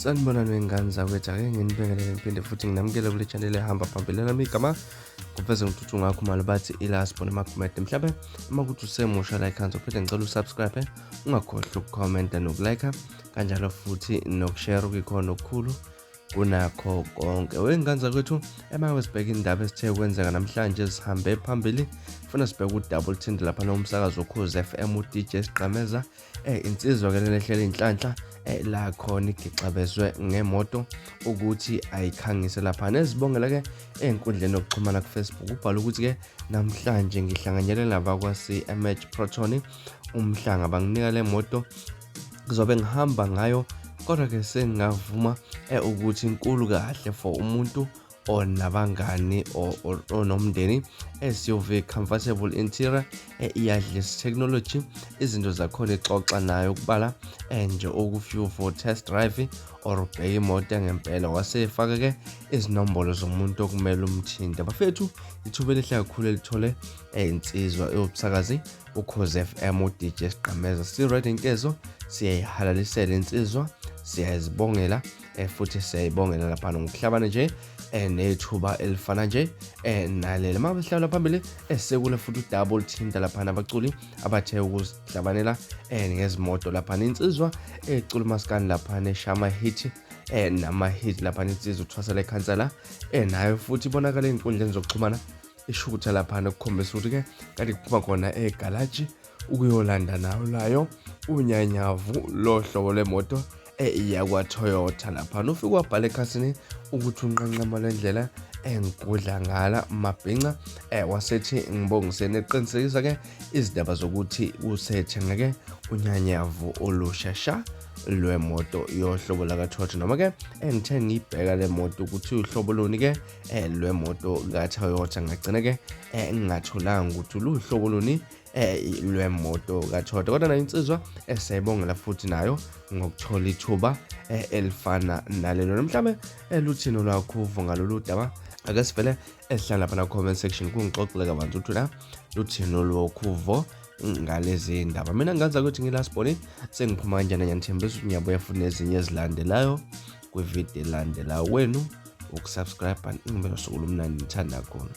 Sanibonani wengane zakwethu, ake nginibingelele ngiphinde futhi nginamukele kule channel ehamba phambili. Lami igama kuveze ngithuthu ngakho mali bathi ilasbon emakhumede. Mhlawumbe uma kuthi usemusha la ekhaya uphinde ngicela usubscribe, ungakhohlwa ukukhomenta nokulike kanjalo futhi nokushare kuyikhona okukhulu kunakho konke. Wengane zakwethu, emawe sibheke indaba esithe kwenzeka namhlanje sihambe phambili. Funa sibheke udouble tint lapha nomsakazo Ukhozi FM uDJ Sigqameza. Insizwa ke lena ehlele inhlanhla la khona igixabezwe ngemoto ukuthi ayikhangise lapha nezibongela ke enkundleni yokuxhumana ku-Facebook. Ubhala ukuthi ke namhlanje ngihlanganyele nabakwa CMH Proton umhlanga, banginika le moto ngizobe ngihamba ngayo, kodwa ke sengingavuma ukuthi inkulu kahle for umuntu onabangani onomndeni. SUV, comfortable interior, iyadlisa technology, izinto zakhona ixoxa nayo ukubala nje oku-few for test drive or ubheke imoto ngempela. Wasefaka ke izinombolo zomuntu okumele umthinte. Bafethu, ithuba elihle kakhulu elithole insizwa eyobusakazi Ukhozi FM uDJ Sigqameza. Si-Red Inkezo siyayihalalisela insizwa, siyazibongela futhi siyayibongela lapha ngokuhlabana nje nethuba elifana nje naleli. Uma sihlala phambili esekule futhi udouble thinta lapha abaculi abathe ukuzihlabanela ngezimoto lapha, insizwa ecula umaskandi lapha neshama hit nama hit lapha, insizwa uthwasela ekhansela, nayo futhi ibonakala ey'nkundleni zokuxhumana ishutha laphana ukukhombisa ukuthi ke kanti kuphuma khona egalaji ukuyolanda nayo layo unyanyavu lohlobo lwemoto yakwa-Toyota laphana. Ufike wabhala ekhasini ukuthi unqanqama lwendlela engigudla ngala mabhinca, wasethi ngibongiseni, eqinisekisa ke izindaba zokuthi usethenge-ke unyanyavu olusha sha lwemoto yohlobo laka-Toyota. Noma ke engithe ngiyibheka le moto ukuthi uhlobo luni ke lwemoto ka-Toyota, ngagcina ke ngingatholanga ukuthi luhlobo luni lwemoto kaToyota, kodwa nayo insizwa esiyayibongela futhi nayo ngokuthola ithuba elifana nalelo. Mhlawumbe luthini olwakho uvo ngalolu daba? Ake sivele esihlala lapha na comment section kungixoxele kabanzi ukuthi la luthini olwakho uvo ngalezi ndaba. Mina ngenza ukuthi ngilasiboni sengiphuma kanjani, ngiyanithembisa ukuthi ngiyabuya futhi nezinye ezilandelayo kwividiyo elandelayo. Wenu ukusubscribe, ngibe nosuku olumnandi, ngithanda khona.